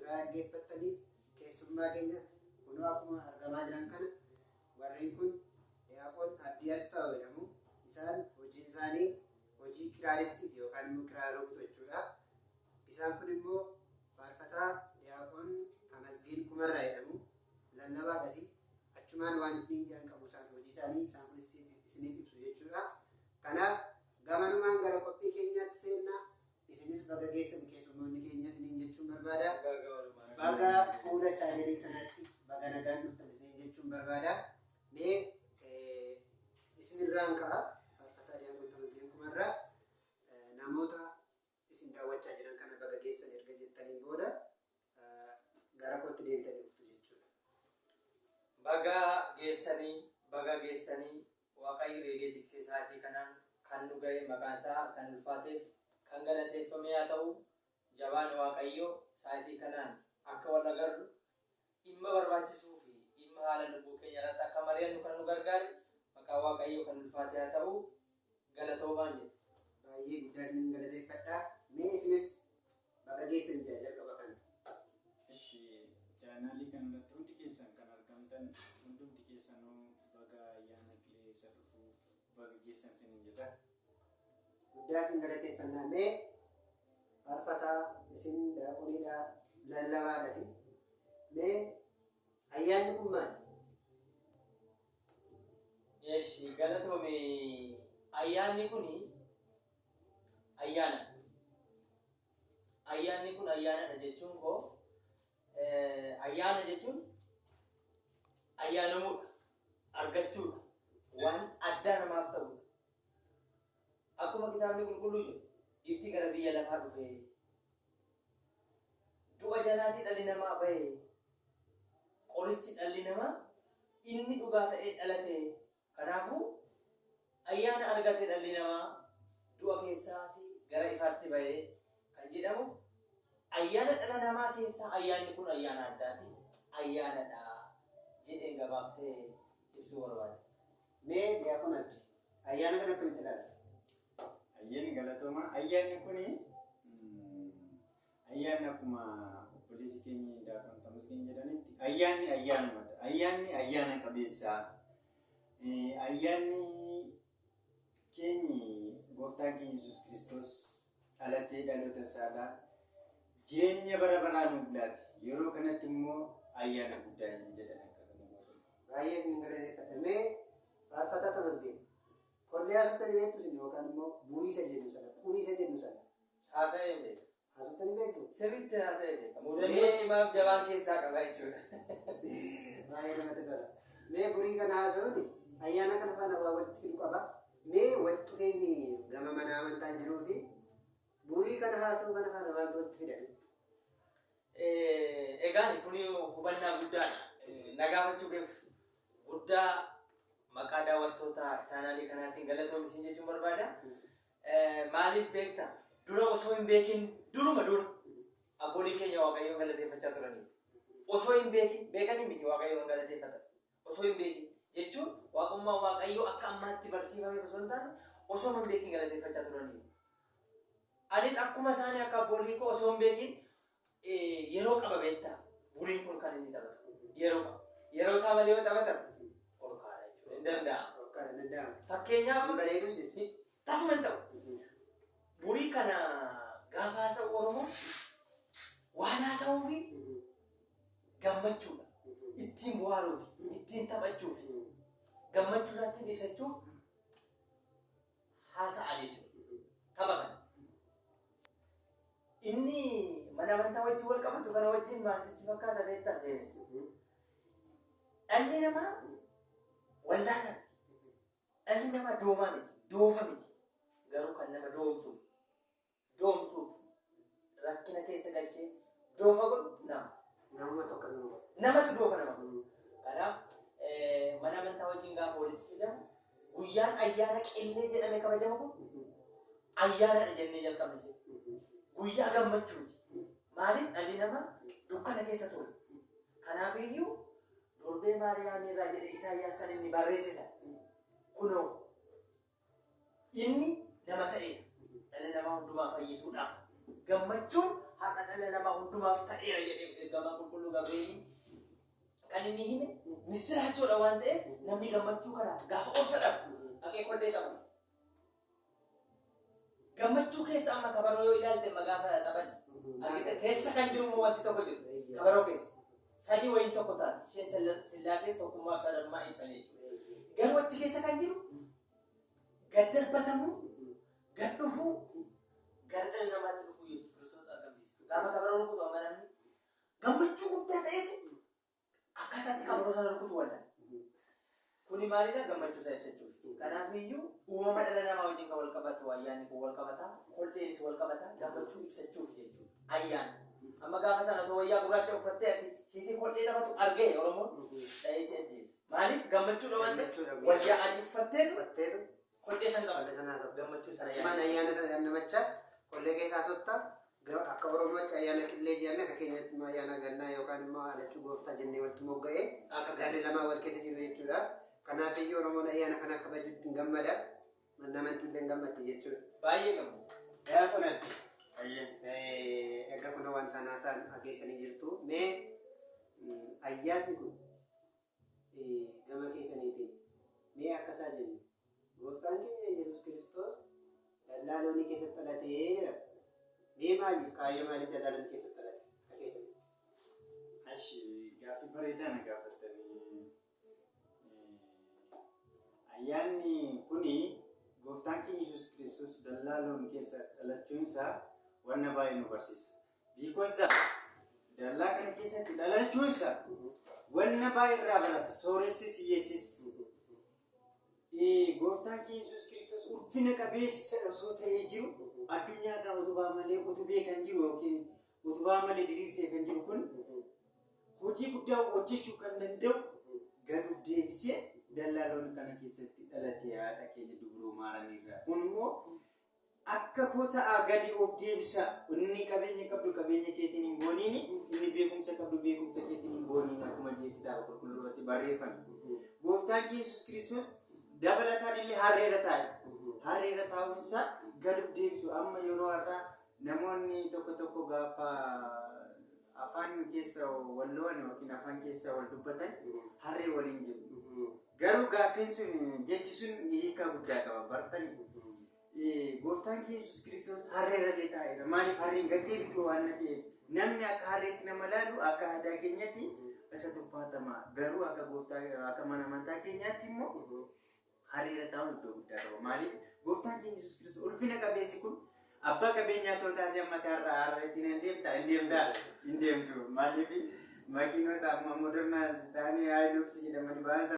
biraa dhaggeeffattaniif keessummaa keenya kunoo akkuma argamaa jiran kana warreen kun Diyaaqoon Abdii Asfaaw jedhamu. Isaan hojiin isaanii hojii kiraaristiiti yookaan immoo kiraara rukutu jechuudha. Isaan kun immoo faarfataa Diyaaqoon Tamasgeen Kumarraa jedhamu. Lallabaadhas. Achumaan waan isiniin jedhan qabu isaan hojii isaanii isaan kun isiniif ibsu jechuudha. Kanaaf gamanumaan gara qophii keenyaatti seenna. Isinis baga geessan keessummoonni keenya isiniin jechuun barbaada. Baga fuula chaanelii kanatti baga nagaan dhuftan isiniin jechuun barbaada. Mee isinirraan ka'a faarfataa Diyaaqoon Tamasgeen Kumarraa namoota isin daawwachaa jiran kana baga geessan erga jettaniin booda gara kootti deebitanii dhuftu jechuudha. Baga geessanii, baga geessanii. Waaqayyo eegee tiksee sa'aatii kanaan kan nu ga'e maqaan isaa kan ulfaateef kan galateeffame haa ta'u. Jabaan Waaqayyo sa'aatii kanaan akka wal agarru dhimma barbaachisuu fi dhimma haala lubbuu keenya irratti akka mari'annu kan nu gargaare maqaan Waaqayyoo kan ulfaate haa ta'u. Galatoomaan jedha. Baay'ee guddaa isinin galateeffadha. Mee isinis baga geessan jedha jalqaba kana. Eshi chaanaalii kana irratti hundi keessan kan argamtan hundumti keessanuu baga ayyaana qilee isa dhufuuf baga geessan isiniin jedha. Guddaa isin galateeffannaa. Mee faarfataa isin daaqoniidha lallabaadhas. Mee ayyaanni kun maali? Eshi galatoomi. Ayyaanni kun ayyaana. Ayyaanni kun ayyaanadha jechuun koo ayyaana jechuun ayyaanamuudha, argachuudha, waan addaa namaaf ta'udha. Akkuma kitaabni qulqulluu jedhu ifti gara biyya lafaa dhufee du'a jalaatii dhalli namaa bahe, qorichi dhalli namaa inni dhugaa ta'ee dhalate. Kanaafuu ayyaana argate dhalli namaa du'a keessaatii gara ifaatti bahe kan jedhamu ayyaana dhala namaa keessaa ayyaanni kun ayyaana addaati, ayyaanadha jedheen gabaabsee ibsuu barbaade. Mee Diyaaqon Abdi, ayyaana kana akkamitti ilaalta? Ayyaanni galatooma. Ayyaanni kuni ayyaanni akkuma obboleessi keenya Daaqon Tamasgeen jedhanitti ayyaanni ayyaanumadha. Ayyaanni ayyaana qabeessaa. Ayyaanni keenyi gooftaan keenya Yesuus Kiristoos dhalatee dhaloota isaadha. Jireenya bara baraa nuuf laate. Yeroo kanatti immoo ayyaana guddaa hin jedhan akka namoota. Baay'ee isin galateeffadha. Mee faarfataa Tamasgeen, kollee haasoftanii beektu isin yookaan immoo burii isa jennu sana, qurii isa jennu sana Haasa'ee hin beeku. haasoftanii beektu? Sirriitti haasa'ee beeka. Mudannoo cimaaf jabaan keessaa qaba jechuudha. Baay'ee namatti tola. Mee burii kana haasa'uun ayyaana kana faana waa walitti fidu qaba. Mee walitti dhufeenyi gama mana amantaan jiruu fi burii kana haasa'uu kana faana maaltu walitti fidame? Egaan kun hubannaa guddaadha. Na gaafachuu keef guddaa maqaa daawwattoota chaanaalii kanaatiin galatoomi isin jechuun barbaada. Maaliif beekta? Dura osoo hin beekin duruma dura abboolii keenya Waaqayyoon galateeffachaa turanii. Osoo hin beekin, beekanii miti Waaqayyoon galateeffatan. Osoo hin beekin jechuun waaqummaa Waaqayyoo akka ammaatti barsiifame osoo hin taane osoo hin beekin galateeffachaa turanii. Anis akkuma isaanii akka abboolii koo osoo hin beekin yeroo qaba beektaa buriin kun kan inni taphatu yeroo qaba. Yeroo isaa malee yoo taphatan olkaadha jechuudha. Hin danda'amu. Olkaadha hin danda'amu. Fakkeenyaaf Hin bareedus jechuudha. Tasuma hin ta'u. Burii kana gaafa haasa'u Oromoo waan haasa'uufi gammachuudha. Ittiin bohaaruufi, ittiin taphachuufi, gammachuu isaa ittiin ibsachuuf haasa'a jechuudha. Tapha kana. Inni mana amantaa wajjin wal qabatu kana wajjin maal sitti fakkaata beektaa seenes? Dhalli namaa wallaala miti. Dhalli namaa doomaa miti, doofa miti. Garuu kan nama doomsuuf, doomsuuf rakkina keessa galchee doofa godhu nama. Namumatu akkas nama godha. Namatu doofa nama godha. Kanaaf mana amantaa wajjin gaafa walitti fidamu guyyaan ayyaana qillee jedhame kabajamu kun ayyaanadha jennee jalqabne si. Guyyaa gammachuuti. Maaliif dhalli namaa dukkana keessa ture. Kanaafiyyuu durbee Maariyaamii irraa jedhee Isaayyaas kan inni barreesse sana. Kunoo inni nama ta'eera. Dhala namaa hundumaa fayyisuudhaaf. Gammachuun Har'a dhala namaa hundumaaf ta'eera jedhee ergamaa qulqulluu Gabri'eelii kan inni hime misiraachoodha waan ta'eef namni gammachuu kanaaf gaafa obsa dhabu dhaqee kollee taphata. Gammachuu keessa amma kabaroo yoo ilaalte amma gaafa taphan argite keessa kan jiru immoo wanti tokko jiru kabaroo keessa sadii wayiin tokko taate isheen sillaasee tokkummaaf sadarmaa ibsan jechuudha. Garuu achi keessa kan jiru gad darbatamuu, gad dhufuu, gara dhala namaatti dhufuu Yesuus Kiristoos argamsiisa. Gaafa kabaroo rukutu amma namni gammachuu guddaa ta'etu akkaataa itti kabaroo sana rukutu wallaala. Kuni maalidha? Gammachuu isaa ibsachuuf. Kanaaf iyyuu uumama dhala namaa wajjin kan wal qabatu ayyaanni kun wal qabata, kol'eenis wal qabata, gammachuu ibsachuuf jechuudha. Ayyaana. Amma gaafa sana otoo wayyaa gurraacha uffattee ati siitii kol'ee taphatu argee Oromoon dha'ee si ajjeesa. Maaliif gammachuudha waan ta'eef Gammachuudha. wayyaa adii uffatteetu Uffatteetu kol'ee sana kollee taphata. sana haasofta. Gammachuu sana Achumaan yaada. ayyaana sana dhandhamachaa kollee keessa haasofta. Akka Oromootti ayyaana qillee jedhamee akka keenyatti immoo ayyaana gannaa yookaan immoo alachuu gooftaa jennee walitti mogga'ee Akka kana. jarri lamaan wal keessa jiru jechuudha. Kanaaf iyyuu Oromoon ayyaana kana kabajuutti hin gammada. Manni amantii illee hin gammaddi jechuudha. Baay'ee gammada. Diyaaqon Abdii. Ayyee. Egaa kun waan isaan haasa'an dhageessanii jirtu. Mee ayyaanni kun gama keessaniitiin mee akka isaa jennu gooftaan keenya Yesuus Kiristoos dallaa loonii keessatti dhalatee jedhama. Mee maaliif kaayyoo maaliif dallaa loonii keessatti dhalate? Akka keessanitti. Ashi gaaffii bareedaa na gaafattanii. Ayyaanni kuni gooftaan keenya Yesuus Kiristoos dallaa loon keessa dhalachuunsaa wanna baay'ee nu barsiisa. Because dallaa kana keessatti dhalachuunsa wanna baay'ee irraa barata. Sooressis hiyyeessis. Gooftaan keenya Yesuus Kiristoos ulfina qabeessa osoo ta'ee jiru addunyaa kana utubaa malee utubee kan jiru yookiin utubaa malee diriirsee kan jiru kun hojii guddaa hojjechuu kan danda'u gad of deebisee dallaa loon kana keessatti dhalate haadha keenya dubroo Maaramiirraa. Kun immoo akka koo ta'aa gadi of deebisaa. Inni qabeenya qabdu qabeenya keetiin hin booniini, inni beekumsa qabdu beekumsa keetiin hin booniini akkuma jedhe kitaaba qulqulluu irratti barreeffame. Gooftaan keenya Yesuus Kiristoos dabalataan illee harreerra taa'e. Harreerra taa'uunsaa gad of deebisu. Amma yeroo har'aa namoonni tokko tokko gaafa afaan keessa wal lo'an yookiin afaan keessa wal dubbatan harree waliin jedhu. Garuu gaaffiin sun jechi sun hiika guddaa qaba bartanii. Gooftaan keenya Yesuus Kiristoos harreerra illee taa'eera. Maaliif harreen gad deebitu waan ta'eef namni akka harreetti nama laalu akka aadaa keenyatti isa tuffatama. Garuu akka gooftaa akka mana amantaa keenyaatti immoo harreerra taa'uun iddoo guddaa qaba. Maaliif gooftaan keenya Yesuus Kiristoos ulfina qabeessi kun abbaa qabeenyaa too taate amma taarraa harreetti hin deemta hin deemta hin deemtu. Maaliif makiinota amma modernaas ta'anii Hilux jedhamanii ba'an